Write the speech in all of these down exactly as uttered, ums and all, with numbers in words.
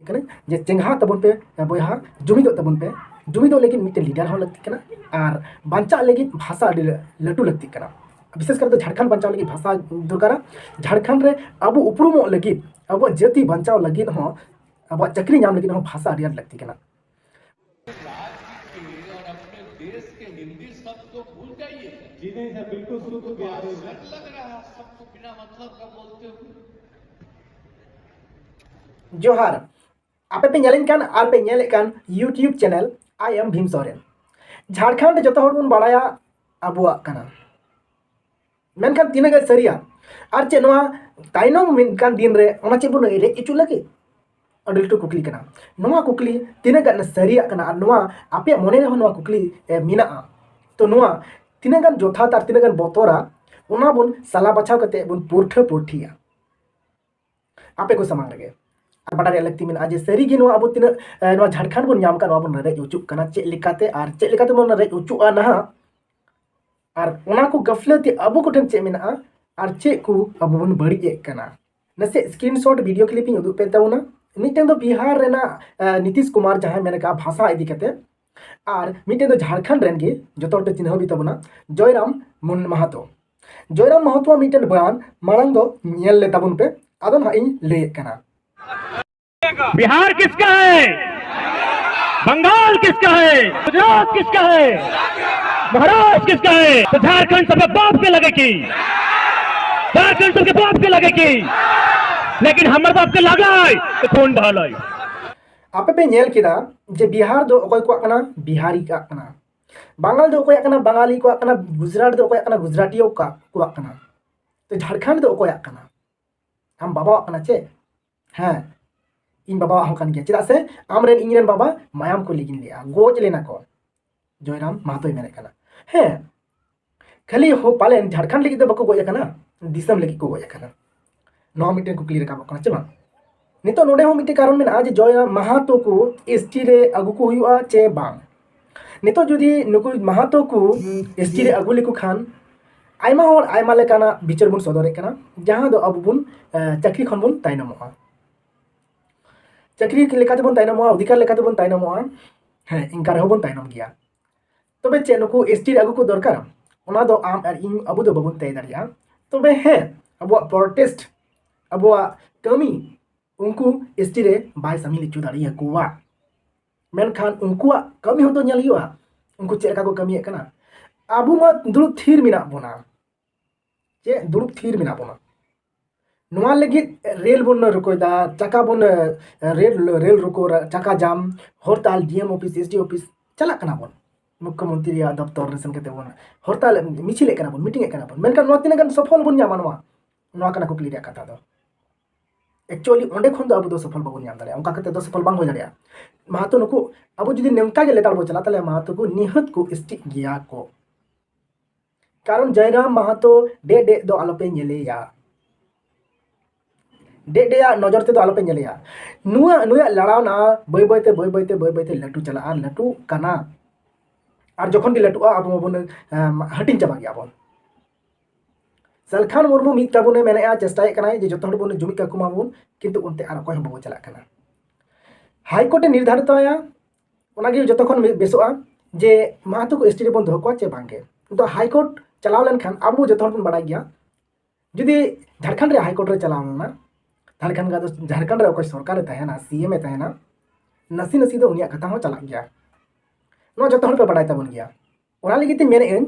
ᱠᱟᱱᱟ ᱡᱮ ᱪᱮᱸᱜᱷᱟᱜ ᱛᱟᱵᱚᱱ ᱯᱮ ᱵᱚᱭᱦᱟ, ᱡᱩᱢᱤᱫᱚᱜ ᱛᱟᱵᱚᱱ ᱯᱮ᱾ ᱡᱩᱢᱤᱫᱚᱜ ᱞᱟᱹᱜᱤᱫ ᱢᱤᱫᱴᱮᱱ ᱞᱤᱰᱟᱨ ᱦᱚᱸ ᱞᱟᱹᱠᱛᱤ ᱠᱟᱱᱟ, ᱟᱨ ᱵᱟᱧᱪᱟᱜ ᱞᱟᱹᱜᱤᱫ ᱵᱷᱟᱥᱟ ᱟᱹᱰᱤ ᱞᱟᱹᱴᱩ ᱞᱟᱹᱠᱛᱤ ᱠᱟᱱᱟ᱾ ᱵᱤᱥᱮᱥ ᱠᱟᱨᱛᱮ ᱡᱷᱟᱲᱠᱷᱚᱸᱰ ᱵᱟᱧᱪᱟᱣ ᱞᱟᱹᱜᱤᱫ ᱵᱷᱟᱥᱟ ᱫᱚᱨᱠᱟᱨᱟ᱾ ᱡᱷᱟᱲᱠᱷᱚᱸᱰ ᱨᱮ ᱟᱵᱚ ᱩᱯᱨᱩᱢᱚᱜ ᱞᱟᱹᱜᱤᱫ, ᱟᱵᱚᱣᱟᱜ ᱡᱟᱹᱛᱤ ᱵᱟᱧᱪᱟᱣ ᱞᱟᱹᱜᱤᱫ ᱦᱚᱸ, ᱟᱵᱚᱣᱟᱜ ᱪᱟᱹᱠᱨᱤ ᱧᱟᱢ ᱞᱟᱹᱜᱤᱫ ᱦᱚᱸ ᱵᱷᱟᱥᱟ ᱟᱹᱰᱤ ᱟᱸᱴ ᱞᱟᱹᱠᱛᱤ ᱠᱟᱱᱟ᱾ देश के हिंदी शब्द को भूल जाइए। जी नहीं सर, बिल्कुल शुद्ध बिहारी है। लग रहा है सबको बिना मतलब का बोलते हुए। जोहार। ᱟᱯᱮ ᱯᱮ ᱧᱮᱞᱮᱧ ᱠᱟᱱ ᱟᱨ ᱯᱮ ᱧᱮᱞᱮᱫ ᱠᱟᱱ YouTube channel I am Bhim Soren. Jharkhand ᱡᱚᱛᱚ ᱦᱚᱲ ᱵᱚᱱ ᱵᱟᱲᱟᱭᱟ ᱟᱵᱚᱣᱟᱜ ᱠᱟᱱᱟ, ᱢᱮᱱᱠᱷᱟᱱ ᱛᱤᱱᱟᱹᱜ ᱜᱟᱱ ᱥᱟᱹᱨᱤᱭᱟ? ᱟᱨ ᱪᱮᱫ ᱱᱚᱣᱟ ᱛᱟᱭᱱᱚᱢ ᱢᱮᱱᱠᱟᱱ ᱫᱤᱱ ᱨᱮ ᱚᱱᱟ ᱪᱮᱫ ᱵᱚᱱ ᱨᱮᱡ ᱦᱚᱪᱚ ᱞᱟᱹᱜᱤᱫ? ᱟᱹᱰᱤ ᱞᱟᱹᱴᱩ ᱠᱩᱠᱞᱤ ᱠᱟᱱᱟ᱾ ᱱᱚᱣᱟ ᱠᱩᱠᱞᱤ ᱛᱤᱱᱟᱹᱜ ᱜᱟᱱ ᱥᱟᱹᱨᱤᱭᱟᱜ ᱠᱟᱱᱟ ᱟᱨ ᱱᱚᱣᱟ ᱟᱯᱮᱭᱟᱜ ᱢᱚᱱᱮ ᱨᱮᱦᱚᱸ ᱱᱚᱣᱟ ᱠᱩᱠᱞᱤ ᱢᱮᱱᱟᱜᱼᱟ, ᱛᱚ ᱱᱚᱣᱟ ᱛᱤᱱᱟᱹᱜ ᱜᱟᱱ ᱡᱚᱛᱷᱟᱛ ᱟᱨ ᱛᱤᱱᱟᱹᱜ ᱜᱟᱱ ᱵᱚᱛᱚᱨᱟ, ᱚᱱᱟ ᱵᱚᱱ ᱥᱟᱞᱟ ᱵᱟᱪᱷᱟᱣ ᱠᱟᱛᱮ ᱵᱚᱱ ᱯᱩᱨᱴᱷᱟᱹ ᱯᱩᱨᱴᱷᱤᱭᱟ ᱟᱯᱮ ᱠᱚ ᱥᱟᱢᱟᱝ ᱨᱮᱜᱮ᱾ ᱟᱨ ᱵᱟᱰᱟᱭ ᱨᱮᱭᱟᱜ ᱞᱟᱹᱠᱛᱤ ᱢᱮᱱᱟᱜᱼᱟ ᱡᱮ ᱥᱟᱹᱨᱤᱜᱮ ᱱᱚᱣᱟ ᱟᱵᱚ ᱛᱤᱱᱟᱹᱜ ᱱᱚᱣᱟ ᱡᱷᱟᱲᱠᱷᱚᱸᱰ ᱵᱚᱱ ᱧᱟᱢ ᱠᱟᱜ, ᱱᱚᱣᱟ ᱵᱚᱱ ᱨᱮᱡ ᱦᱚᱪᱚᱜ ᱠᱟᱱᱟ ᱪᱮᱫ ᱞᱮᱠᱟᱛᱮ ᱟᱨ ᱪᱮᱫ ᱞᱮᱠᱟᱛᱮ ᱵᱚᱱ ᱨᱮᱡ ᱦᱚᱪᱚᱜᱼᱟ ᱱᱟᱦᱟᱜ, ᱟᱨ ᱚᱱᱟ ᱠᱚ ᱜᱟᱹᱯᱷᱞᱟᱹᱛᱤ ᱟᱵᱚ ᱠᱚᱴᱷᱮᱱ ᱪᱮᱫ ᱢᱮᱱᱟᱜᱼᱟ ᱟᱨ ᱪᱮᱫ ᱠᱚ ᱟᱵᱚ ᱵᱚᱱ ᱵᱟᱹᱲᱤᱡ ᱮᱫ ᱠᱟᱱᱟ᱾ ᱱᱟᱥᱮ screenshot video clip ᱤᱧ ᱩᱫᱩᱜ ᱯᱮ ᱛᱟᱵᱚᱱᱟ᱾ ᱢᱤᱫᱴᱮᱱ ᱫᱚ ᱵᱤᱦᱟᱨ ᱨᱮᱱᱟᱜ ᱱᱤᱛᱤᱥ ᱠᱩᱢᱟᱨ ᱡᱟᱦᱟᱸᱭ ᱢᱮᱱ ᱠᱟᱜᱼᱟ ᱵᱷᱟᱥᱟ ᱤᱫᱤ ᱠᱟᱛᱮ, ᱟᱨ ᱢᱤᱫᱴᱮᱱ ᱫᱚ ᱡᱷᱟᱲᱠᱷᱚᱸᱰ ᱨᱮᱱ ᱜᱮ ᱡᱚᱛᱚ ᱦᱚᱲ ᱯᱮ ᱪᱤᱱᱦᱟᱹᱣ ᱜᱮ ᱛᱟᱵᱚᱱᱟ, ᱡᱚᱭᱨᱟᱢ ᱢᱩᱱ ᱢᱟᱦᱟᱛᱚ᱾ ᱡᱚᱭᱨᱟᱢ ᱢᱟᱦᱟᱛᱚᱣᱟᱜ ᱢᱤᱫᱴᱮᱱ ᱵᱚᱭᱟᱱ ᱢᱟᱲᱟᱝ ᱫᱚ ᱧᱮᱞ ᱞᱮ ᱛᱟᱵᱚᱱ ᱯᱮ, ᱟᱫᱚ ᱱᱟᱦᱟᱜ ᱤᱧ ᱞᱟᱹᱭᱮᱫ ᱠᱟᱱᱟ᱾ बिहार किसका है? बंगाल किसका है? गुजरात किसका है? महाराष्ट्र किसका है? तो झारखंड सबके बाप के लगे की, झारखंड सबके बाप के लगे की, लेकिन हमारे बाप के लगा है तो खून बहा लाई। ᱟᱯᱮ ᱯᱮ ᱧᱮᱞ ᱠᱮᱫᱟ ᱡᱮ ᱵᱤᱦᱟᱨ ᱫᱚ ᱚᱠᱚᱭ ᱠᱚᱣᱟᱜ ᱠᱟᱱᱟ? ᱵᱤᱦᱟᱨᱤ ᱠᱚᱣᱟᱜ ᱠᱟᱱᱟ᱾ ᱵᱟᱝᱜᱟᱞ ᱫᱚ ᱚᱠᱚᱭᱟᱜ ᱠᱟᱱᱟ? ᱵᱟᱝᱜᱟᱞᱤ ᱠᱚᱣᱟᱜ ᱠᱟᱱᱟ᱾ ᱜᱩᱡᱽᱨᱟᱴ ᱫᱚ ᱚᱠᱚᱭᱟᱜ ᱠᱟᱱᱟ? ᱜᱩᱡᱽᱨᱟᱴᱤᱭᱟᱹ ᱠᱚᱣᱟᱜ ᱠᱟᱱᱟ᱾ ᱛᱚ ᱡᱷᱟᱲᱠᱷᱚᱸᱰ ᱫᱚ ᱚᱠᱚᱭᱟᱜ ᱠᱟᱱᱟ? ᱟᱢ ᱵᱟᱵᱟᱣᱟᱜ ᱠᱟᱱᱟ ᱪᱮ? ᱦᱮᱸ, ᱤᱧ ᱵᱟᱵᱟᱣᱟᱜ ᱦᱚᱸ ᱠᱟᱱ ᱜᱮᱭᱟ᱾ ᱪᱮᱫᱟᱜ ᱥᱮ ᱟᱢᱨᱮᱱ ᱤᱧᱨᱮᱱ ᱵᱟᱵᱟ ᱢᱟᱭᱟᱢ ᱠᱚ ᱞᱤᱸᱜᱤᱱ ᱞᱮᱜᱼᱟ, ᱜᱚᱡ ᱞᱮᱱᱟ ᱠᱚ᱾ ᱡᱚᱭᱨᱟᱢ ᱢᱟᱦᱟᱛᱚᱭ ᱢᱮᱱᱮᱫ ᱠᱟᱱᱟ᱾ ᱦᱮᱸ, ᱠᱷᱟᱹᱞᱤ ᱦᱚ ᱯᱟᱞᱮᱱ ᱡᱷᱟᱲᱠᱷᱚᱸᱰ ᱞᱟᱹᱜᱤᱫ ᱫᱚ ᱵᱟᱠᱚ ᱜᱚᱡ ᱟᱠᱟᱱᱟ, ᱫᱤᱥᱚᱢ ᱞᱟᱹᱜᱤᱫ ᱠᱚ ᱜᱚᱡ ᱟᱠᱟᱱᱟ᱾ ᱱᱚᱣᱟ ᱢᱤᱫᱴᱮᱱ ᱠᱩᱠᱞᱤ ᱨᱟᱠᱟᱵᱚᱜ ᱠᱟᱱᱟ ᱪᱮ ᱵᱟᱝ? ᱱᱤᱛᱚᱜ ᱱᱚᱰᱮ ᱦᱚᱸ ᱢᱤᱫᱴᱮᱱ ᱠᱟᱨᱚᱱ ᱢᱮᱱᱟᱜᱼᱟ ᱡᱮ ᱡᱚᱭᱨᱟᱢ ᱢᱟᱦᱟᱛᱚ ᱠᱚ ᱮᱥᱴᱤ ᱨᱮ ᱟᱹᱜᱩ ᱠᱚ ᱦᱩᱭᱩᱜᱼᱟ ᱪᱮ ᱵᱟᱝ? ᱱᱤᱛᱚᱜ ᱡᱩᱫᱤ ᱱᱩᱠᱩ ᱢᱟᱦᱟᱛᱚ ᱠᱚ ᱮᱥᱴᱤ ᱨᱮ ᱟᱹᱜᱩ ᱞᱮᱠᱚ ᱠᱷᱟᱱ ᱟᱭᱢᱟ ᱦᱚᱲ ᱟᱭᱢᱟ ᱞᱮᱠᱟᱱᱟᱜ ᱵᱤᱪᱟᱹᱨ ᱵᱚᱱ ᱥᱚᱫᱚᱨᱮᱫ ᱠᱟᱱᱟ, ᱡᱟᱦᱟᱸ ᱫᱚ ᱟᱵᱚ ᱵᱚᱱ ᱪᱟᱹᱠᱨᱤ ᱠᱷᱚᱱ ᱵᱚᱱ ᱛᱟᱭᱱᱚᱢᱚᱜᱼᱟ᱾ ᱪᱟᱹᱠᱨᱤ ᱞᱮᱠᱟᱛᱮ ᱵᱚᱱ ᱛᱟᱭᱱᱚᱢᱚᱜᱼᱟ, ᱚᱫᱷᱤᱠᱟᱨ ᱞᱮᱠᱟᱛᱮ ᱵᱚᱱ ᱛᱟᱭᱱᱚᱢᱚᱜᱼᱟ᱾ ᱦᱮᱸ, ᱤᱱᱠᱟ ᱨᱮᱦᱚᱸ ᱵᱚᱱ ᱛᱟᱭᱱᱚᱢ ᱜᱮᱭᱟ᱾ ᱛᱚᱵᱮ ᱪᱮᱫ ᱱᱩᱠᱩ ᱮᱥᱴᱤ ᱨᱮ ᱟᱹᱜᱩ ᱠᱚ ᱫᱚᱨᱠᱟᱨ? ᱚᱱᱟ ᱫᱚ ᱟᱢ ᱟᱨ ᱤᱧ ᱟᱵᱚ ᱫᱚ ᱵᱟᱵᱚᱱ ᱛᱮᱭ ᱫᱟᱲᱮᱭᱟᱜᱼᱟ᱾ ᱛᱚᱵᱮ ᱦᱮᱸ, ᱟᱵᱚᱣᱟᱜ ᱯᱨᱚᱴᱮᱥᱴ, ᱟᱵᱚᱣᱟᱜ ᱠᱟᱹᱢᱤ ᱩᱱᱠᱩ ᱮᱥᱴᱤ ᱨᱮ ᱵᱟᱭ ᱥᱟᱹᱢᱤᱞ ᱦᱚᱪᱚ ᱫᱟᱲᱮᱭᱟᱠᱚᱣᱟ᱾ ᱢᱮᱱᱠᱷᱟᱱ ᱩᱱᱠᱩᱣᱟᱜ ᱠᱟᱹᱢᱤ ᱦᱚᱸᱛᱚ ᱧᱮᱞ ᱦᱩᱭᱩᱜᱼᱟ, ᱩᱱᱠᱩ ᱪᱮᱫ ᱞᱮᱠᱟ ᱠᱚ ᱠᱟᱹᱢᱤᱭᱮᱫ ᱠᱟᱱᱟ᱾ ᱟᱵᱚ ᱢᱟ ᱫᱩᱲᱩᱵ ᱛᱷᱤᱨ ᱢᱮᱱᱟᱜ ᱵᱚᱱᱟ᱾ ᱪᱮᱫ ᱫᱩᱲᱩᱵ ᱛᱷᱤᱨ ᱢᱮᱱᱟᱜ ᱵᱚᱱᱟ? ᱱᱚᱣᱟ ᱞᱟᱹᱜᱤᱫ ᱨᱮᱞ ᱵᱚᱱ ᱨᱚᱠᱚᱭᱫᱟ, ᱪᱟᱠᱟ ᱵᱚᱱ, ᱨᱮᱞ, ᱨᱮᱞ ᱨᱚᱠᱚ, ᱪᱟᱠᱟ ᱡᱟᱢ, ᱦᱚᱨᱛᱟᱞ, ᱰᱤ M office, S D office ᱪᱟᱞᱟᱜ ᱠᱟᱱᱟ ᱵᱚᱱ᱾ ᱢᱩᱠᱠᱷᱚᱢᱚᱱᱛᱨᱤᱭᱟᱜ ᱫᱚᱯᱛᱚᱨ ᱨᱮ ᱥᱮᱱ ᱠᱟᱛᱮ ᱵᱚᱱ ᱦᱚᱨᱛᱟᱞ, ᱢᱤᱪᱷᱤᱞᱮᱫ ᱠᱟᱱᱟ ᱵᱚᱱ, ᱢᱤᱴᱤᱝ ᱮᱫ ᱠᱟᱱᱟ ᱵᱚᱱ, ᱢᱮᱱᱠᱷᱟᱱ ᱱᱚᱣᱟ ᱛᱤᱱᱟᱹᱜ ᱜᱟᱱ ᱥᱚᱯᱷᱚᱞ ᱵᱚᱱ ᱧᱟᱢᱟ? ᱱᱚᱣᱟ, ᱱᱚᱣᱟ ᱠᱟᱱᱟ ᱠᱩᱠᱞᱤ ᱨᱮᱭᱟᱜ ᱠᱟᱛᱷᱟ ᱫᱚ᱾ ᱮᱠᱪᱩᱭᱟᱞᱤ ᱚᱸᱰᱮ ᱠᱷᱚᱱ ᱫᱚ ᱟᱵᱚ ᱫᱚ ᱥᱚᱯᱷᱚᱞ ᱵᱟᱵᱚᱱ ᱧᱟᱢ ᱫᱟᱲᱮᱭᱟᱜᱼᱟ, ᱚᱱᱠᱟ ᱠᱟᱛᱮ ᱫᱚ ᱥᱚᱯᱷᱚᱞ ᱵᱟᱝ ᱦᱩᱭ ᱫᱟᱲᱮᱭᱟᱜᱼᱟ᱾ ᱢᱟᱦᱟᱛᱚ ᱱᱩᱠᱩ ᱟᱵᱚ ᱡᱩᱫᱤ ᱱᱚᱝᱠᱟ ᱜᱮ ᱞᱮᱛᱟᱲ ᱵᱚ ᱪᱟᱞᱟᱜᱼᱟ, ᱛᱟᱦᱚᱞᱮ ᱢᱟᱦᱟᱛᱚ ᱠᱚ ᱱᱤᱦᱟᱹᱛ ᱠᱚ ᱮᱥᱴᱤᱜ ᱜᱮᱭᱟ ᱠᱚ᱾ ᱠᱟᱨᱚᱱ ᱡᱚᱭᱨᱟᱢ ᱢᱟᱦᱟᱛᱚ ᱰᱮ ᱰᱮ ᱫᱚ ᱟᱞᱚᱯᱮ ᱧᱮᱞᱮᱭᱟ, ᱰᱮ ᱰᱮᱭᱟᱜ ᱱᱚᱡᱚᱨ ᱛᱮᱫᱚ ᱟᱞᱚᱯᱮ ᱧᱮᱞᱮᱭᱟ᱾ ᱱᱩᱭᱟᱜ, ᱱᱩᱭᱟᱜ ᱞᱟᱲᱟᱣᱱᱟ ᱵᱟᱹᱭ ᱵᱟᱹᱭᱛᱮ, ᱵᱟᱹᱭ ᱵᱟᱹᱭᱛᱮ, ᱵᱟᱹᱭ ᱵᱟᱹᱭᱛᱮ ᱞᱟᱹᱴᱩ ᱪᱟᱞᱟᱜᱼᱟ, ᱞᱟᱹᱴᱩᱜ ᱠᱟᱱᱟ᱾ ᱟᱨ ᱡᱚᱠᱷᱚᱱ ᱜᱮ ᱞᱟᱹᱴᱩᱜᱼᱟ, ᱟᱵᱚ ᱢᱟᱵᱚᱱ, ᱮᱢ, ᱦᱟᱹᱴᱤᱧ ᱪᱟᱵᱟ ᱜᱮᱭᱟ ᱵᱚᱱ᱾ ᱥᱟᱞᱠᱷᱟᱱ ᱢᱩᱨᱢᱩ ᱢᱤᱫ ᱛᱟᱵᱚᱱᱮ ᱢᱮᱱᱮᱫᱼᱟ, ᱪᱮᱥᱴᱟᱭᱮᱫ ᱠᱟᱱᱟᱭ ᱡᱮ ᱡᱚᱛᱚ ᱦᱚᱲ ᱵᱚᱱ ᱡᱩᱢᱤᱫ ᱠᱟᱠᱚ ᱢᱟᱵᱚᱱ, ᱠᱤᱱᱛᱩ ᱚᱱᱛᱮ ᱟᱨ ᱚᱠᱚᱭ ᱦᱚᱸ ᱵᱟᱵᱚ ᱪᱟᱞᱟᱜ ᱠᱟᱱᱟ᱾ ᱦᱟᱭᱠᱳᱨᱴ ᱮ ᱱᱤᱨᱫᱷᱟᱨᱤᱛᱚᱭᱟ, ᱚᱱᱟᱜᱮ ᱡᱚᱛᱚ ᱠᱷᱚᱱ ᱵᱮᱥᱚᱜᱼᱟ ᱡᱮ ᱢᱟᱦᱟᱛᱚ ᱠᱚ ᱮᱥᱴᱤ ᱨᱮᱵᱚᱱ ᱫᱚᱦᱚ ᱠᱚᱣᱟ ᱪᱮ ᱵᱟᱝᱜᱮ᱾ ᱛᱚ ᱦᱟᱭᱠᱳᱨᱴ ᱪᱟᱞᱟᱣ ᱞᱮᱱᱠᱷᱟᱱ ᱟᱵᱚ ᱡᱚᱛᱚ ᱦᱚᱲ ᱵᱚᱱ ᱵᱟᱲᱟᱭ ᱜᱮᱭᱟ, ᱡᱩᱫᱤ ᱡᱷᱟᱲᱠᱷᱚᱸᱰ ᱨᱮ ᱦᱟᱭᱠᱳᱨᱴ ᱨᱮ ᱪᱟᱞᱟᱣ ᱞᱮᱱᱟ, ᱛᱟᱦᱚᱞᱮ ᱠᱷᱟᱱ ᱫᱚ ᱡᱷᱟᱲᱠᱷᱚᱸᱰ ᱨᱮ ᱚᱠᱚᱭ ᱥᱚᱨᱠᱟᱨᱮ ᱛᱟᱦᱮᱱᱟ, ᱥᱤ ᱮᱢ ᱮ ᱛᱟᱦᱮᱱᱟ, ᱱᱟᱥᱮ ᱱᱟᱥᱮ ᱫᱚ ᱩᱱᱤᱭᱟᱜ ᱠᱟᱛᱷᱟ ᱦᱚᱸ ᱪᱟᱞᱟᱜ ᱜᱮᱭᱟ᱾ ᱱᱚᱣᱟ ᱡᱚᱛᱚ ᱦᱚᱲ ᱯᱮ ᱵᱟᱲᱟᱭ ᱛᱟᱵᱚᱱ ᱜᱮᱭᱟ᱾ ᱚᱱᱟ ᱞᱟᱹᱜᱤᱫ ᱛᱮ ᱢᱮᱱᱮᱫ ᱟᱹᱧ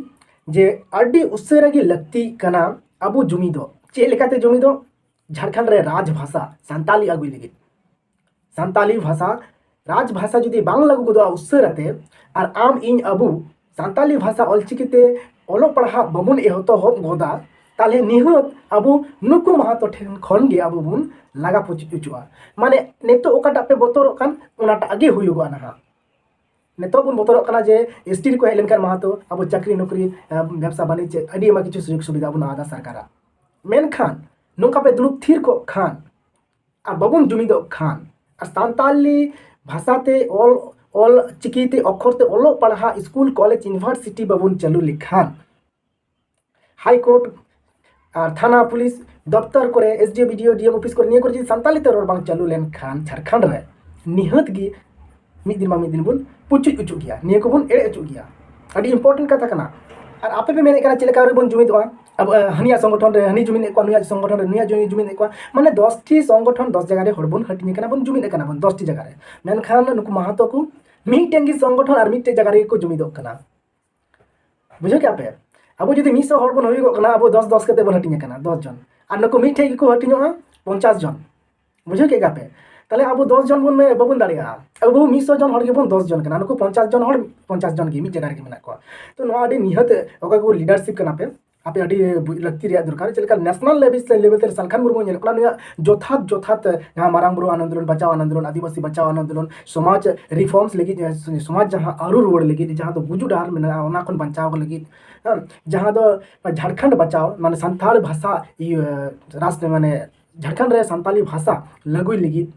ᱡᱮ ᱟᱹᱰᱤ ᱩᱥᱟᱹᱨᱟ ᱜᱮ ᱞᱟᱹᱠᱛᱤᱜ ᱠᱟᱱᱟ ᱟᱵᱚ ᱡᱩᱢᱤᱫᱚᱜ᱾ ᱪᱮᱫ ᱞᱮᱠᱟᱛᱮ ᱡᱩᱢᱤᱫᱚᱜ? ᱡᱷᱟᱲᱠᱷᱚᱸᱰ ᱨᱮ ᱨᱟᱡᱽ ᱵᱷᱟᱥᱟ ᱥᱟᱱᱛᱟᱞᱤ ᱟᱹᱜᱩᱭ ᱞᱟᱹᱜᱤᱫ᱾ ᱥᱟᱱᱛᱟᱞᱤ ᱵᱷᱟᱥᱟ, ᱨᱟᱡᱽ ᱵᱷᱟᱥᱟ ᱡᱩᱫᱤ ᱵᱟᱝ ᱞᱟᱹᱜᱩ ᱜᱚᱫᱚᱜᱼᱟ ᱩᱥᱟᱹᱨᱟᱛᱮ, ᱟᱨ ᱟᱢ ᱤᱧ ᱟᱵᱚ ᱥᱟᱱᱛᱟᱞᱤ ᱵᱷᱟᱥᱟ ᱚᱞᱪᱤᱠᱤ ᱛᱮ ᱚᱞᱚᱜ ᱯᱟᱲᱦᱟᱜ ᱵᱟᱵᱚᱱ ᱮᱛᱚᱦᱚᱵ ᱜᱚᱫᱟ, ᱛᱟᱦᱚᱞᱮ ᱱᱤᱦᱟᱹᱛ ᱟᱵᱚ ᱱᱩᱠᱩ ᱢᱟᱦᱟᱛᱚ ᱴᱷᱮᱱ ᱠᱷᱚᱱ ᱜᱮ ᱟᱵᱚ ᱵᱚᱱ ᱞᱟᱜᱟ ᱯᱩᱪᱩᱡ ᱚᱪᱚᱜᱼᱟ᱾ ᱢᱟᱱᱮ ᱱᱤᱛᱚᱜ ᱚᱠᱟᱴᱟᱜ ᱯᱮ ᱵᱚᱛᱚᱨᱚᱜ ᱠᱟᱱ, ᱚᱱᱟᱴᱟᱜ ᱜᱮ ᱦᱩᱭᱩᱜᱚᱜᱼᱟ ᱱᱟᱦᱟᱜ᱾ ᱱᱤᱛᱚᱜ ᱵᱚᱱ ᱵᱚᱛᱚᱨᱚᱜ ᱠᱟᱱᱟ ᱡᱮ ᱮᱥᱴᱤ ᱨᱮᱠᱚ ᱦᱮᱡ ᱞᱮᱱᱠᱷᱟᱱ ᱢᱟᱦᱟᱛᱚ ᱟᱵᱚ ᱪᱟᱹᱠᱨᱤ ᱱᱚᱠᱨᱤ, ᱟᱸ, ᱵᱮᱵᱽᱥᱟ ᱵᱟᱹᱱᱤᱡᱽ ᱪᱮᱫ ᱟᱹᱰᱤ ᱟᱭᱢᱟ ᱠᱤᱪᱷᱩ ᱥᱩᱡᱳᱜᱽ ᱥᱩᱵᱤᱫᱷᱟ ᱵᱚᱱ ᱟᱫᱟ ᱥᱚᱨᱠᱟᱨᱟᱜ᱾ ᱢᱮᱱᱠᱷᱟᱱ ᱱᱚᱝᱠᱟ ᱯᱮ ᱫᱩᱲᱩᱵ ᱛᱷᱤᱨ ᱠᱚᱜ ᱠᱷᱟᱱ ᱟᱨ ᱵᱟᱵᱚᱱ ᱡᱩᱢᱤᱫᱚᱜ ᱠᱷᱟᱱ ᱟᱨ ᱥᱟᱱᱛᱟᱞᱤ ᱵᱷᱟᱥᱟ ᱛᱮ ᱚᱞ, ᱚᱞ ᱪᱤᱠᱤ ᱛᱮ ᱚᱠᱠᱷᱚᱨ ᱛᱮ ᱚᱞᱚᱜ ᱯᱟᱲᱦᱟᱜ ᱥᱠᱩᱞ, ᱠᱚᱞᱮᱡᱽ, ᱤᱭᱩᱱᱤᱵᱷᱟᱨᱥᱤᱴᱤ ᱵᱟᱵᱚᱱ ᱪᱟᱹᱞᱩ ᱞᱮᱠᱷᱟᱱ, ᱦᱟᱭ ᱠᱳᱨᱴ ᱟᱨ ᱛᱷᱟᱱᱟ, ᱯᱩᱞᱤᱥ ᱫᱚᱯᱛᱚᱨ ᱠᱚᱨᱮ, ᱮᱥ ᱰᱤ ᱳ, ᱵᱤ ᱰᱤ ᱳ, ᱰᱤ ᱮᱢ ᱚᱯᱷᱤᱥ ᱠᱚᱨᱮ ᱱᱤᱭᱟᱹ ᱠᱚᱨᱮ ᱡᱩᱫᱤ ᱥᱟᱱᱛᱟᱞᱤ ᱛᱮ ᱨᱚᱲ ᱵᱟᱝ ᱪᱟᱹᱞᱩ ᱞᱮᱱᱠᱷᱟᱱ ᱡᱷᱟᱲᱠᱷᱚᱸᱰ ᱨᱮ, ᱱᱤᱦᱟᱹᱛ ᱜᱮ ᱢᱤᱫ ᱫᱤᱱ ᱵᱟᱝ ᱢᱤᱫ ᱫᱤᱱ ᱵᱚᱱ ᱯᱩᱪᱩᱡ ᱚᱪᱚᱜ ᱜᱮᱭᱟ, ᱱᱤᱭᱟᱹ ᱠᱚᱵᱚᱱ ᱮᱲᱮ ᱚᱪᱚᱜ ᱜᱮᱭᱟ᱾ ᱟᱹᱰᱤ important ᱠᱟᱛᱷᱟ ᱠᱟᱱᱟ᱾ ᱟᱨ ᱟᱯᱮ ᱯᱮ ᱢᱮᱱᱮᱫ ᱠᱟᱱᱟ ᱪᱮᱫ ᱞᱮᱠᱟ ᱨᱮᱵᱚᱱ ᱡᱩᱢᱤᱫᱚᱜᱼᱟ, ᱟᱵᱚ ᱦᱟᱹᱱᱤᱭᱟᱜ ᱥᱚᱝᱜᱚᱴᱷᱚᱱ ᱨᱮ ᱦᱟᱹᱱᱤ ᱡᱩᱢᱤᱫᱮᱫ ᱠᱚᱣᱟ, ᱱᱩᱭᱟᱜ ᱥᱚᱝᱜᱚᱴᱷᱚᱱ ᱨᱮ ᱱᱩᱭᱟᱜ ᱡᱩᱢᱤᱫ ᱡᱩᱢᱤᱫᱮᱫ ᱠᱚᱣᱟ, ᱢᱟᱱᱮ ᱫᱚᱥᱴᱤ ᱥᱚᱝᱜᱚᱴᱷᱚᱱ ᱫᱚᱥ ᱡᱟᱭᱜᱟ ᱨᱮ ᱦᱚᱲ ᱵᱚᱱ ᱦᱟᱹᱴᱤᱧ ᱠᱟᱱᱟ, ᱵᱚᱱ ᱡᱩᱢᱤᱫ ᱠᱟᱱᱟ ᱵᱚᱱ ᱫᱚᱥᱴᱤ ᱡᱟᱭᱜᱟ ᱨᱮ᱾ ᱢᱮᱱᱠᱷᱟᱱ ᱱᱩᱠᱩ ᱢᱟᱦᱟᱛᱚ ᱠᱚ ᱢᱤᱫᱴᱮᱱ ᱜᱮ ᱥᱚᱝᱜᱚᱴᱷᱚᱱ ᱟᱨ ᱢᱤᱫᱴᱮᱱ ᱡᱟᱭᱜᱟ ᱨᱮᱜᱮ ᱠᱚ ᱡᱩᱢᱤᱫᱚᱜ ᱠᱟᱱᱟ᱾ ᱵᱩᱡᱷᱟᱹᱣ ᱠᱮᱜᱼᱟ ᱯᱮ? ᱟᱵᱚ ᱡᱩᱫᱤ ᱢᱤᱫ ᱥᱚ ᱦᱚᱲ ᱵᱚᱱ ᱦᱩᱭᱩᱜᱚᱜ ᱠᱟᱱᱟ, ᱟᱵᱚ ᱫᱚᱥ ᱫᱚᱥ ᱠᱟᱛᱮ ᱵᱚᱱ ᱦᱟᱹᱴᱤᱧ ᱟᱠᱟᱱᱟ, ᱫᱚᱥ ᱡᱚᱱ, ᱟᱨ ᱱᱩᱠᱩ ᱢᱤᱫ ᱴᱷᱮᱱ ᱜᱮᱠᱚ ᱦᱟᱹᱴᱤᱧᱚᱜᱼᱟ ᱯᱚᱧᱪᱟᱥ ᱡᱚᱱ᱾ ᱵᱩᱡᱷᱟᱹᱣ ᱠᱮᱜᱼᱟ ᱯᱮ? ᱛᱟᱦᱞᱮ ᱟᱵᱚ ᱫᱚᱥ ᱡᱚᱱ ᱵᱚᱱ ᱵᱟᱵᱚᱱ ᱫᱟᱲᱮᱭᱟᱜᱼᱟ᱾ ᱟᱵᱚ ᱢᱤᱫ ᱥᱚ ᱡᱚᱱ ᱦᱚᱲ ᱜᱮᱵᱚᱱ ᱫᱚᱥ ᱡᱚᱱ ᱠᱟᱱᱟ, ᱱᱩᱠᱩ ᱯᱚᱧᱪᱟᱥ ᱡᱚᱱ ᱦᱚᱲ ᱯᱚᱧᱪᱟᱥ ᱡᱚᱱ ᱜᱮ ᱢᱤᱫ ᱡᱟᱭᱜᱟ ᱨᱮᱜᱮ ᱢᱮᱱᱟᱜ ᱠᱚᱣᱟ᱾ ᱛᱚ ᱱᱚᱣᱟ ᱟᱹᱰᱤ ᱱᱤᱦᱟᱹᱛ ᱚᱠᱚᱭ ᱠᱚ leadership ᱠᱟᱱᱟ ᱯᱮ, ᱟᱯᱮ ᱟᱹᱰᱤ ᱵᱩᱡᱽ ᱞᱟᱹᱠᱛᱤ ᱨᱮᱭᱟᱜ ᱫᱚᱨᱠᱟᱨ᱾ ᱪᱮᱫ ᱞᱮᱠᱟ national level ᱥᱮ level ᱛᱮ ᱥᱟᱞᱠᱷᱟᱱ ᱢᱩᱨᱢᱩ ᱧᱮᱞᱚᱜ ᱠᱟᱱᱟ, ᱱᱩᱭᱟᱜ ᱡᱚᱛᱷᱟᱛ ᱡᱚᱛᱷᱟᱛ ᱡᱟᱦᱟᱸ ᱢᱟᱨᱟᱝ ᱵᱩᱨᱩ ᱟᱱᱫᱳᱞᱚᱱ, ᱵᱟᱪᱟᱣ ᱟᱱᱫᱳᱞᱚᱱ, ᱟᱹᱫᱤᱵᱟᱹᱥᱤ ᱵᱟᱪᱟᱣ ᱟᱱᱫᱳᱞᱚᱱ, ᱥᱚᱢᱟᱡᱽ reforms ᱞᱟᱹᱜᱤᱫ, ᱥᱚᱢᱟᱡᱽ ᱡᱟᱦᱟᱸ ᱟᱹᱨᱩ ᱨᱩᱣᱟᱹᱲ ᱞᱟᱹᱜᱤᱫ, ᱡᱟᱦᱟᱸ ᱫᱚ ᱜᱩᱡᱩᱜ ᱰᱟᱦᱟᱨ ᱢᱮᱱᱟᱜᱼᱟ, ᱚᱱᱟ ᱠᱷᱚᱱ ᱵᱟᱧᱪᱟᱣ ᱞᱟᱹᱜᱤᱫ, ᱦᱮᱸ, ᱡᱟᱦᱟᱸ ᱫᱚ ᱡᱷᱟᱲᱠᱷᱚᱸᱰ ᱵᱟᱪᱟᱣ, ᱢᱟᱱᱮ ᱥᱟᱱᱛᱟᱲ ᱵᱷᱟᱥᱟ, ᱤᱭᱟᱹ, ᱨᱟᱥᱴᱨ, ᱢᱟᱱᱮ ᱡᱷᱟᱲᱠᱷᱚᱸᱰ ᱨᱮ ᱥᱟᱱᱛᱟᱞᱤ ᱵᱷᱟᱥᱟ ᱞᱟᱹᱜᱩᱭ ᱞᱟᱹᱜᱤᱫ,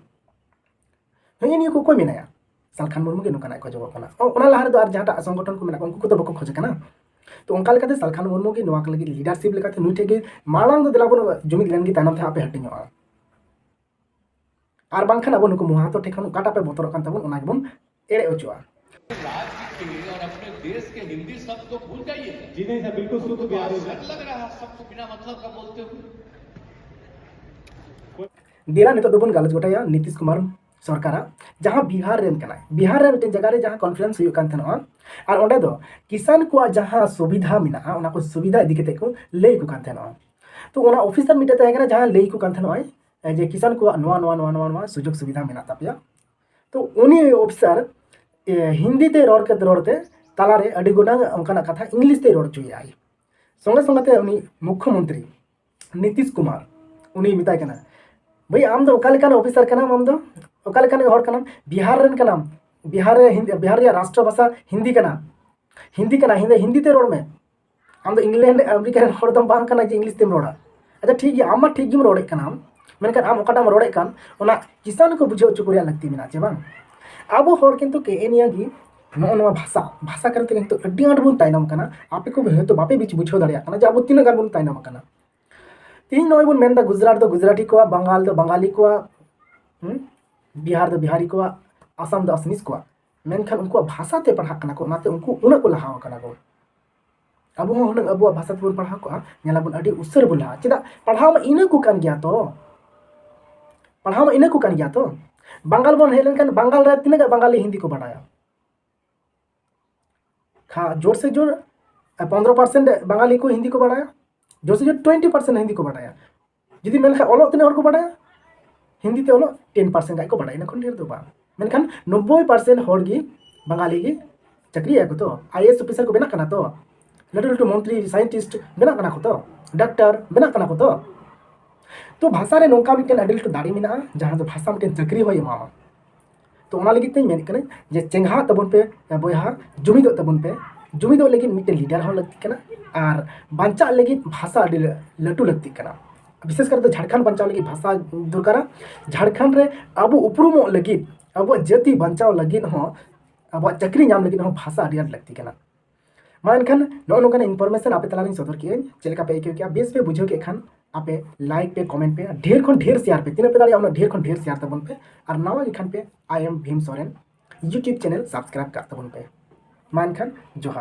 ᱱᱮᱜᱼᱮ ᱱᱤᱭᱟᱹ ᱠᱚ ᱚᱠᱚᱭ ᱢᱮᱱᱟᱭᱟ? ᱥᱟᱞᱠᱷᱟᱱ ᱢᱩᱨᱢᱩ ᱜᱮ ᱱᱚᱝᱠᱟᱱᱟᱜ ᱠᱷᱚᱡᱚᱜᱚᱜ ᱠᱟᱱᱟ᱾ ᱚ-, ᱚᱱᱟ ᱞᱟᱦᱟ ᱨᱮᱫᱚ ᱟᱨ ᱡᱟᱦᱟᱸᱴᱟᱜ ᱥᱚᱝᱜᱚᱴᱷᱚᱱ ᱠᱚ ᱢᱮᱱᱟᱜ ᱠᱚᱣᱟ, ᱩᱱᱠᱩ ᱠᱚᱫᱚ ᱵᱟᱠᱚ ᱠᱷᱚᱡ ᱠᱟᱱᱟ᱾ ᱛᱚ ᱚᱱᱠᱟ ᱞᱮᱠᱟᱛᱮ ᱥᱟᱞᱠᱷᱟᱱ ᱢᱩᱨᱢᱩ ᱜᱮ ᱱᱚᱣᱟ ᱠᱚ ᱞᱟᱹᱜᱤᱫ leadership ᱞᱮᱠᱟᱛᱮ ᱱᱩᱭ ᱴᱷᱮᱱ ᱜᱮ ᱢᱟᱲᱟᱝ ᱫᱚ ᱫᱮᱞᱟ ᱵᱚᱱ ᱡᱩᱢᱤᱫ ᱞᱮᱱ ᱜᱮ, ᱛᱟᱭᱱᱚᱢ ᱛᱮ ᱦᱟᱸᱜ ᱯᱮ ᱦᱟᱹᱴᱤᱧᱚᱜᱼᱟ᱾ ᱟᱨ ᱵᱟᱝᱠᱷᱟᱱ ᱟᱵᱚ ᱱᱩᱠᱩ ᱢᱚᱦᱟᱛᱚ ᱴᱷᱮᱱ ᱠᱷᱚᱱ ᱚᱠᱟᱴᱟᱜ ᱯᱮ ᱵᱚᱛᱚᱨᱚᱜ ᱠᱟᱱ ᱛᱟᱵᱚᱱ, ᱚᱱᱟ ᱜᱮᱵᱚᱱ ᱮᱲᱮ ᱚᱪᱚᱜᱼᱟ᱾ राज्य के और अपने देश के हिंदी शब्द को भूल जाइए। जी नहीं सर, बिल्कुल शुद्ध बिहारी। शक लग रहा है सबको बिना मतलब का बोलते हुए। ᱫᱮᱞᱟ ᱱᱤᱛᱚᱜ ᱫᱚᱵᱚᱱ ᱜᱟᱞᱚᱪ ᱜᱚᱴᱟᱭᱟ ᱱᱤᱛᱤᱥ ᱠᱩᱢᱟᱨ ᱥᱚᱨᱠᱟᱨᱟᱜ, ᱡᱟᱦᱟᱸ ᱵᱤᱦᱟᱨ ᱨᱮᱱ ᱠᱟᱱᱟᱭ᱾ ᱵᱤᱦᱟᱨ ᱨᱮ ᱢᱤᱫᱴᱮᱱ ᱡᱟᱭᱜᱟ ᱨᱮ ᱡᱟᱦᱟᱸ conference ᱦᱩᱭᱩᱜ ᱠᱟᱱ ᱛᱟᱦᱮᱱᱚᱜᱼᱟ, ᱟᱨ ᱚᱸᱰᱮ ᱫᱚ ᱠᱤᱥᱟᱱ ᱠᱚᱣᱟᱜ ᱡᱟᱦᱟᱸ ᱥᱩᱵᱤᱫᱷᱟ ᱢᱮᱱᱟᱜᱼᱟ, ᱚᱱᱟ ᱠᱚ ᱥᱩᱵᱤᱫᱷᱟ ᱤᱫᱤ ᱠᱟᱛᱮ ᱠᱚ ᱞᱟᱹᱭ ᱟᱠᱚ ᱠᱟᱱ ᱛᱟᱦᱮᱱᱚᱜᱼᱟ᱾ ᱛᱚ ᱚᱱᱟ officer ᱢᱤᱫᱴᱮᱱ ᱛᱟᱦᱮᱸ ᱠᱟᱱᱟ, ᱡᱟᱦᱟᱸ ᱞᱟᱹᱭ ᱟᱠᱚ ᱠᱟᱱ ᱛᱟᱦᱮᱱᱚᱜᱼᱟᱭ ᱡᱮ ᱠᱤᱥᱟᱱ ᱠᱚᱣᱟᱜ ᱱᱚᱣᱟ ᱱᱚᱣᱟ ᱱᱚᱣᱟ ᱱᱚᱣᱟ ᱱᱚᱣᱟ ᱥᱩᱡᱳᱜᱽ ᱥᱩᱵᱤᱫᱷᱟ ᱢᱮᱱᱟᱜ ᱛᱟᱯᱮᱭᱟ᱾ ᱛᱚ ᱩᱱᱤ officer, ᱮ, ᱦᱤᱱᱫᱤ ᱛᱮ ᱨᱚᱲ ᱠᱟᱛᱮ, ᱨᱚᱲ ᱛᱮ ᱛᱟᱞᱟᱨᱮ ᱟᱹᱰᱤ ᱜᱚᱴᱟᱝ ᱚᱱᱠᱟᱱᱟᱜ ᱠᱟᱛᱷᱟ English ᱛᱮ ᱨᱚᱲ ᱦᱚᱪᱚᱭᱮᱫᱼᱟᱭ᱾ ᱥᱚᱸᱜᱮ ᱥᱚᱸᱜᱮ ᱛᱮ ᱩᱱᱤ ᱢᱩᱠᱷᱭᱚᱢᱚᱱᱛᱨᱤ ᱱᱤᱛᱤᱥ ᱠᱩᱢᱟᱨ ᱩᱱᱤ ᱢᱮᱛᱟᱭ ᱠᱟᱱᱟ, "ᱵᱷᱟᱹᱭ, ᱟᱢ ᱫᱚ ᱚᱠᱟ ᱞᱮᱠᱟᱱ officer ᱠᱟᱱᱟᱢ? ᱟᱢ ᱫᱚ ᱚᱠᱟ ᱞᱮᱠᱟᱱ ᱦᱚᱲ ᱠᱟᱱᱟᱢ? ᱵᱤᱦᱟᱨ ᱨᱮᱱ ᱠᱟᱱᱟᱢ, ᱵᱤᱦᱟᱨ ᱨᱮ ᱦᱤᱱᱫᱤ, ᱵᱤᱦᱟᱨ ᱨᱮᱭᱟᱜ ᱨᱟᱥᱴᱨᱚ ᱵᱷᱟᱥᱟ ᱦᱤᱱᱫᱤ ᱠᱟᱱᱟ, ᱦᱤᱱᱫᱤ ᱠᱟᱱᱟ, ᱦᱤᱱᱫᱤ, ᱦᱤᱱᱫᱤ ᱛᱮ ᱨᱚᱲ ᱢᱮ᱾ ᱟᱢ ᱫᱚ ᱤᱝᱞᱮᱱᱰ ᱟᱢᱮᱨᱤᱠᱟ ᱨᱮᱱ ᱦᱚᱲ ᱫᱚᱢ ᱵᱟᱝ ᱠᱟᱱᱟ ᱡᱮ English ᱛᱮᱢ ᱨᱚᱲᱟ᱾ ᱟᱪᱪᱷᱟ ᱴᱷᱤᱠ ᱜᱮᱭᱟ, ᱟᱢ ᱢᱟ ᱴᱷᱤᱠ ᱜᱮᱢ ᱨᱚᱲᱮᱫ ᱠᱟᱱᱟᱢ, ᱢᱮᱱᱠᱷᱟᱱ ᱟᱢ ᱚᱠᱟᱴᱟᱜ ᱮᱢ ᱨᱚᱲᱮᱫ ᱠᱟᱱ, ᱚᱱᱟ ᱠᱤᱥᱟᱱ ᱠᱚ ᱵᱩᱡᱷᱟᱹᱣ ᱦᱚᱪᱚ ᱠᱚ ᱨᱮᱭᱟᱜ ᱞᱟᱹᱠᱛᱤ ᱢᱮᱱᱟᱜᱼᱟ, ᱪᱮ ᱵᱟᱝ?" ᱟᱵᱚ ᱦᱚᱲ ᱠᱤᱱᱛᱩ ᱠᱮ ᱮ ᱱᱤᱭᱟᱹ ᱜᱮ ᱱᱚᱜᱼᱚ ᱱᱚᱣᱟ ᱵᱷᱟᱥᱟ, ᱵᱷᱟᱥᱟ ᱠᱟᱨᱚᱱ ᱛᱮ ᱠᱤᱱᱛᱩ ᱟᱹᱰᱤ ᱟᱸᱴ ᱵᱚᱱ ᱛᱟᱭᱱᱚᱢ ᱠᱟᱱᱟ᱾ ᱟᱯᱮ ᱠᱚ ᱦᱚᱭᱛᱳ ᱵᱟᱯᱮ ᱵᱩᱡᱽ-, ᱵᱩᱡᱷᱟᱹᱣ ᱫᱟᱲᱮᱭᱟᱜ ᱠᱟᱱᱟ ᱡᱮ ᱟᱵᱚ ᱛᱤᱱᱟᱹᱜ ᱜᱟᱱ ᱵᱚᱱ ᱛᱟᱭᱱᱚᱢ ᱟᱠᱟᱱᱟ᱾ ᱛᱮᱦᱮᱧ ᱱᱚᱜᱼᱚᱭ ᱵᱚᱱ ᱢᱮᱱᱫᱟ ᱜᱩᱡᱽᱨᱟᱴ ᱫᱚ ᱜᱩᱡᱽᱨᱟᱴᱤ ᱠᱚᱣᱟᱜ, ᱵᱟᱝᱜᱟᱞ ᱫᱚ ᱵᱟᱝᱜᱟᱞᱤ ᱠᱚᱣᱟᱜ, ᱦᱩᱸ? ᱵᱤᱦᱟᱨ ᱫᱚ ᱵᱤᱦᱟᱨᱤ ᱠᱚᱣᱟᱜ, ᱟᱥᱟᱢ ᱫᱚ ᱟᱥᱟᱢᱤᱡᱽ ᱠᱚᱣᱟᱜ, ᱢᱮᱱᱠᱷᱟᱱ ᱩᱱᱠᱩᱣᱟᱜ ᱵᱷᱟᱥᱟ ᱛᱮ ᱯᱟᱲᱦᱟᱜ ᱠᱟᱱᱟ ᱠᱚ, ᱚᱱᱟᱛᱮ ᱩᱱᱠᱩ ᱩᱱᱟᱹᱜ ᱠᱚ ᱞᱟᱦᱟ ᱟᱠᱟᱱᱟ ᱠᱚ᱾ ᱟᱵᱚ ᱦᱚᱸ ᱦᱩᱱᱟᱹᱝ ᱟᱵᱚᱣᱟᱜ ᱵᱷᱟᱥᱟ ᱛᱮᱵᱚᱱ ᱯᱟᱲᱦᱟᱣ ᱠᱚᱜᱼᱟ, ᱧᱮᱞᱟᱵᱚᱱ ᱟᱹᱰᱤ ᱩᱥᱟᱹᱨᱟ ᱵᱚᱱ ᱞᱟᱦᱟᱜᱼᱟ᱾ ᱪᱮᱫᱟᱜ? ᱯᱟᱲᱦᱟᱣ ᱢᱟ ᱤᱱᱟᱹ ᱠᱚ ᱠᱟᱱ ᱜᱮᱭᱟ ᱛᱚ, ᱯᱟᱲᱦᱟᱣ ᱢᱟ ᱤᱱᱟᱹ ᱠᱚ ᱠᱟᱱ ᱜᱮᱭᱟ ᱛᱚ᱾ ᱵᱟᱝᱜᱟᱞ ᱵᱚᱱ ᱦᱮᱡ ᱞᱮᱱᱠᱷᱟᱱ ᱵᱟᱝᱜᱟᱞ ᱨᱮ ᱛᱤᱱᱟᱹᱜ ᱜᱟᱱ ᱵᱟᱝᱜᱟᱞᱤ ᱦᱤᱱᱫᱤ ᱠᱚ ᱵᱟᱲᱟᱭᱟ? ᱠᱷᱟ ᱡᱳᱨ ᱥᱮ ᱡᱳᱨ ᱯᱚᱱᱫᱽᱨᱚ ᱯᱟᱨᱥᱮᱱᱴ ᱵᱟᱝᱜᱟᱞᱤ ᱠᱚ ᱦᱤᱱᱫᱤ ᱠᱚ ᱵᱟᱲᱟᱭᱟ, ᱡᱳᱨ ᱥᱮ ᱡᱳᱨ ᱴᱩᱭᱮᱱᱴᱤ ᱯᱟᱨᱥᱮᱱᱴ ᱦᱤᱱᱫᱤ ᱠᱚ ᱵᱟᱲᱟᱭᱟ᱾ ᱡᱩᱫᱤ ᱢᱮᱱ ᱞᱮᱠᱷᱟᱱ ᱚᱞᱚᱜ ᱛᱤᱱᱟᱹᱜ ᱦᱚᱲ ᱠᱚ ᱵᱟᱲᱟᱭᱟ? ᱦᱤᱱᱫᱤ ᱛᱮ ᱚᱞᱚᱜ ᱴᱮᱱ ᱯᱟᱨᱥᱮᱱᱴ ᱜᱟᱱ ᱠᱚ ᱵᱟᱲᱟᱭᱟ, ᱤᱱᱟᱹ ᱠᱷᱚᱱ ᱰᱷᱮᱨ ᱫᱚ ᱵᱟᱝ᱾ ᱢᱮᱱᱠᱷᱟᱱ ᱱᱚᱵᱵᱳᱭ ᱯᱟᱨᱥᱮᱱᱴ ᱦᱚᱲ ᱜᱮ ᱵᱟᱝᱜᱟᱞᱤ ᱜᱮ ᱪᱟᱹᱠᱨᱤᱭᱟᱠᱚ ᱛᱚ, ᱟᱭ ᱮ ᱮᱥ ᱚᱯᱷᱤᱥᱟᱨ ᱠᱚ ᱵᱮᱱᱟᱜ ᱠᱟᱱᱟ ᱛᱚ, ᱞᱟᱹᱴᱩ ᱞᱟᱹᱴᱩ ᱢᱚᱱᱛᱨᱤ, ᱥᱟᱭᱮᱱᱴᱤᱥᱴ ᱵᱮᱱᱟᱜ ᱠᱟᱱᱟ ᱠᱚ ᱛᱚ, ᱰᱟᱠᱛᱟᱨ ᱵᱮᱱᱟᱜ ᱠᱟᱱᱟ ᱠᱚ ᱛᱚ᱾ ᱛᱚ ᱵᱷᱟᱥᱟ ᱨᱮ ᱱᱚᱝᱠᱟ ᱢᱤᱫᱴᱮᱱ ᱟᱹᱰᱤ ᱞᱟᱹᱴᱩ ᱫᱟᱲᱮ ᱢᱮᱱᱟᱜᱼᱟ, ᱡᱟᱦᱟᱸ ᱫᱚ ᱵᱷᱟᱥᱟ ᱢᱤᱫᱴᱮᱱ ᱪᱟᱹᱠᱨᱤ ᱦᱚᱸᱭ ᱮᱢᱟᱢᱟ᱾ ᱛᱚ ᱚᱱᱟ ᱞᱟᱹᱜᱤᱫ ᱛᱮᱧ ᱢᱮᱱᱮᱫ ᱠᱟᱹᱱᱟᱹᱧ ᱡᱮ ᱪᱮᱸᱜᱷᱟᱜ ᱛᱟᱵᱚᱱ ᱯᱮ ᱵᱚᱭᱦᱟ, ᱡᱩᱢᱤᱫᱚᱜ ᱛᱟᱵᱚᱱ ᱯᱮ᱾ ᱡᱩᱢᱤᱫᱚᱜ ᱞᱟᱹᱜᱤᱫ ᱢᱤᱫᱴᱮᱱ ᱞᱤᱰᱟᱨ ᱦᱚᱸ ᱞᱟᱹᱠᱛᱤᱜ ᱠᱟᱱᱟ, ᱟᱨ ᱵᱟᱧᱪᱟᱜ ᱞᱟᱹᱜᱤᱫ ᱵᱷᱟᱥᱟ ᱟᱹᱰᱤ ᱞᱟᱹ-, ᱞᱟᱹᱴᱩ ᱞᱟᱹᱠᱛᱤᱜ ᱠᱟᱱᱟ᱾ ᱵᱤᱥᱮᱥ ᱠᱟᱨᱛᱮ ᱡᱷᱟᱲᱠᱷᱚᱸᱰ ᱵᱟᱧᱪᱟᱣ ᱞᱟᱹᱜᱤᱫ ᱵᱷᱟᱥᱟ ᱫᱚᱨᱠᱟᱨᱟ᱾ ᱡᱷᱟᱲᱠᱷᱚᱸᱰ ᱨᱮ ᱟᱵᱚ ᱩᱯᱨᱩᱢᱚᱜ ᱞᱟᱹᱜᱤᱫ, ᱟᱵᱚᱣᱟᱜ ᱡᱟᱹᱛᱤ ᱵᱟᱧᱪᱟᱣ ᱞᱟᱹᱜᱤᱫ ᱦᱚᱸ, ᱟᱵᱚᱣᱟᱜ ᱪᱟᱹᱠᱨᱤ ᱧᱟᱢ ᱞᱟᱹᱜᱤᱫ ᱦᱚᱸ ᱵᱷᱟᱥᱟ ᱟᱹᱰᱤ ᱟᱸᱴ ᱞᱟᱹᱠᱛᱤ ᱠᱟᱱᱟ᱾ ᱢᱟ ᱮᱱᱠᱷᱟᱱ ᱱᱚᱜᱼᱚ ᱱᱚᱝᱠᱟᱱᱟᱜ ᱤᱱᱯᱷᱚᱨᱢᱮᱥᱚᱱ ᱟᱯᱮ ᱛᱟᱞᱟᱨᱤᱧ ᱥᱚᱫᱚᱨ ᱠᱮᱫᱟᱹᱧ᱾ ᱪᱮᱫ ᱞᱮᱠᱟ ᱯᱮ ᱟᱹᱭᱠᱟᱹᱣ ᱠᱮᱫᱼᱟ? ᱵᱮᱥ ᱯᱮ ᱵᱩᱡᱷᱟᱹᱣ ᱠᱮᱫ ᱠᱷᱟᱱ ᱟᱯᱮ ᱞᱟᱭᱤᱠ ᱯᱮ, ᱠᱚᱢᱮᱱᱴ ᱯᱮ, ᱰᱷᱮᱨ ᱠᱷᱚᱱ ᱰᱷᱮᱨ ᱥᱮᱭᱟᱨ ᱯᱮ, ᱛᱤᱱᱟᱹᱜ ᱯᱮ ᱫᱟᱲᱮᱭᱟᱜᱼᱟ ᱩᱱᱟᱹᱜ ᱰᱷᱮᱨ ᱠᱷᱚᱱ ᱰᱷᱮᱨ ᱥᱮᱭᱟᱨ ᱛᱟᱵᱚᱱ ᱯᱮ᱾ ᱟᱨ ᱱᱟᱣᱟ ᱜᱮ ᱠᱷᱟᱱ ᱯᱮ I am Bhim Soren YouTube channel subscribe ᱠᱟᱜ ᱛᱟᱵᱚᱱ ᱯᱮ᱾ ᱢᱟ ᱮᱱᱠᱷᱟᱱ ᱡᱚᱦᱟᱨ᱾